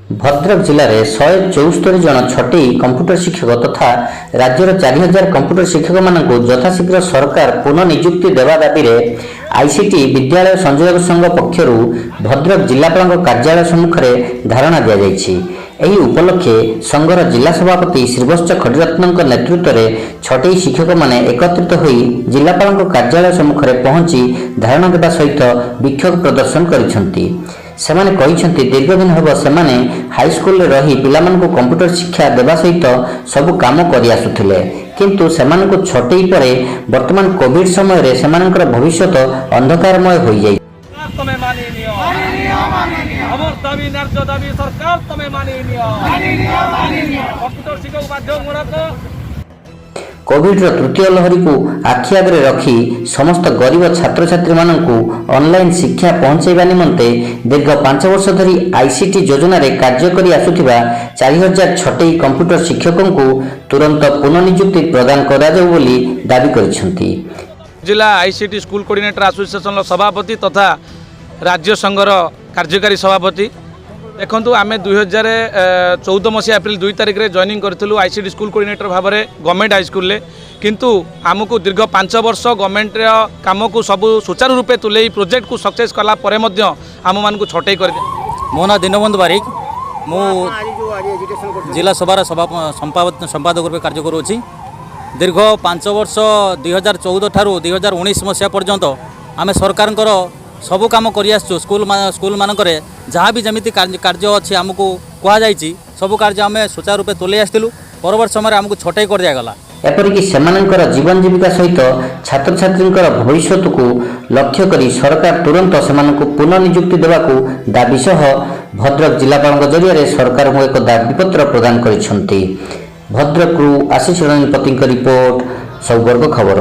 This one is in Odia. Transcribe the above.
ଭଦ୍ରକ ଜିଲ୍ଲାରେ 174 ଜଣ ଛଟେଇ କମ୍ପ୍ୟୁଟର ଶିକ୍ଷକ ତଥା ରାଜ୍ୟର 4000 କମ୍ପ୍ୟୁଟର ଶିକ୍ଷକମାନଙ୍କୁ ଯଥାଶୀଘ୍ର ସରକାର ପୁନଃନିଯୁକ୍ତି ଦେବା ଦାବିରେ ଆଇସିଟି ବିଦ୍ୟାଳୟ ସଂଯୋଜକ ସଂଘ ପକ୍ଷରୁ ଭଦ୍ରକ ଜିଲ୍ଲାପାଳଙ୍କ କାର୍ଯ୍ୟାଳୟ ସମ୍ମୁଖରେ ଧାରଣା ଦିଆଯାଇଛି। ଏହି ଉପଲକ୍ଷେ ସଂଘର ଜିଲ୍ଲା ସଭାପତି ଶ୍ରୀବତ୍ସ ଖଡ଼ିରତ୍ନଙ୍କ ନେତୃତ୍ୱରେ ଛଟେଇ ଶିକ୍ଷକମାନେ ଏକତ୍ରିତ ହୋଇ ଜିଲ୍ଲାପାଳଙ୍କ କାର୍ଯ୍ୟାଳୟ ସମ୍ମୁଖରେ ପହଞ୍ଚି ଧାରଣା ଦେବା ସହିତ ବିକ୍ଷୋଭ ପ୍ରଦର୍ଶନ କରିଛନ୍ତି। ସେମାନେ କହିଛନ୍ତି, ଦୀର୍ଘଦିନ ହେବ ସେମାନେ ହାଇସ୍କୁଲରେ ରହି ପିଲାମାନଙ୍କୁ କମ୍ପ୍ୟୁଟର ଶିକ୍ଷା ଦେବା ସହିତ ସବୁ କାମ କରିଆସୁଥିଲେ। କିନ୍ତୁ ସେମାନଙ୍କୁ ଛଟେଇ ପରେ ବର୍ତ୍ତମାନ କୋଭିଡ ସମୟରେ ସେମାନଙ୍କର ଭବିଷ୍ୟତ ଅନ୍ଧକାରମୟ ହୋଇଯାଇଛି। ତମେ ମାନି ନିଅ, ଆମର ଦାବି ନ୍ୟାଯ୍ୟ ଦାବି, ସରକାର ତମେ ମାନି ନିଅ। କମ୍ପ୍ୟୁଟର ଶିକ୍ଷକ ବାଧ୍ୟମୂଳକ କୋଭିଡର ତୃତୀୟ ଲହରୀକୁ ଆଖି ଆଗରେ ରଖି ସମସ୍ତ ଗରିବ ଛାତ୍ରଛାତ୍ରୀମାନଙ୍କୁ ଅନଲାଇନ୍ ଶିକ୍ଷା ପହଞ୍ଚାଇବା ନିମନ୍ତେ ଦୀର୍ଘ 5 ବର୍ଷ ଧରି ଆଇସିଟି ଯୋଜନାରେ କାର୍ଯ୍ୟ କରି ଆସୁଥିବା 4000 ଛଟେଇ କମ୍ପ୍ୟୁଟର ଶିକ୍ଷକଙ୍କୁ ତୁରନ୍ତ ପୁନଃନିଯୁକ୍ତି ପ୍ରଦାନ କରାଯାଉ ବୋଲି ଦାବି କରିଛନ୍ତି। ଜିଲ୍ଲା ଆଇସିଟି ସ୍କୁଲ କୋଅର୍ଡିନେଟର ଆସୋସିଏସନର ସଭାପତି ତଥା ରାଜ୍ୟ ସଂଘର କାର୍ଯ୍ୟକାରୀ ସଭାପତି। ଦେଖନ୍ତୁ, ଆମେ 2014 ମସିହା ଏପ୍ରିଲ 2 ତାରିଖରେ ଜଏନିଂ କରିଥିଲୁ ଆଇସିଟି ସ୍କୁଲ କୋଅର୍ଡିନେଟର ଭାବରେ ଗଭର୍ଣ୍ଣମେଣ୍ଟ ହାଇସ୍କୁଲରେ। କିନ୍ତୁ ଆମକୁ ଦୀର୍ଘ 5 ବର୍ଷ ଗଭର୍ଣ୍ଣମେଣ୍ଟର କାମକୁ ସବୁ ସୁଚାରୁ ରୂପେ ତୁଲେଇ ପ୍ରୋଜେକ୍ଟକୁ ସକ୍ସେସ୍ କଲା ପରେ ମଧ୍ୟ ଆମମାନଙ୍କୁ ଛଟେଇ କରି ମୋ ନାଁ ଦୀନବନ୍ଧୁ ବାରିକ। ମୁଁ ଜିଲ୍ଲା ସଭାର ସମ୍ପାଦକ ରୂପେ କାର୍ଯ୍ୟ କରୁଅଛି। ଦୀର୍ଘ 5 ବର୍ଷ, 2014 ଠାରୁ 2019 ମସିହା ପର୍ଯ୍ୟନ୍ତ ଆମେ ସରକାରଙ୍କର ସବୁ କାମ କରିଆସୁଛୁ। ସ୍କୁଲମାନଙ୍କରେ ଯାହା ବି ଯେମିତି କାର୍ଯ୍ୟ ଅଛି, ଆମକୁ କୁହାଯାଇଛି, ସବୁ କାର୍ଯ୍ୟ ଆମେ ସୁଚାରୁ ରୂପେ ତୁଲେଇ ଆସିଥିଲୁ। ପରବର୍ତ୍ତୀ ସମୟରେ ଆମକୁ ଛଟେଇ କରିଦିଆଗଲା। ଏପରିକି ସେମାନଙ୍କର ଜୀବନ ଜୀବିକା ସହିତ ଛାତ୍ରଛାତ୍ରୀଙ୍କର ଭବିଷ୍ୟତକୁ ଲକ୍ଷ୍ୟ କରି ସରକାର ତୁରନ୍ତ ସେମାନଙ୍କୁ ପୁନଃନିଯୁକ୍ତି ଦେବାକୁ ଦାବି ସହ ଭଦ୍ରକ ଜିଲ୍ଲାପାଳଙ୍କ ଜରିଆରେ ସରକାରଙ୍କୁ ଏକ ଦାବିପତ୍ର ପ୍ରଦାନ କରିଛନ୍ତି। ଭଦ୍ରକରୁ ଆଶିଷ ରଞ୍ଜନ ପତିଙ୍କ ରିପୋର୍ଟ, ସୌବର୍ଗ ଖବର।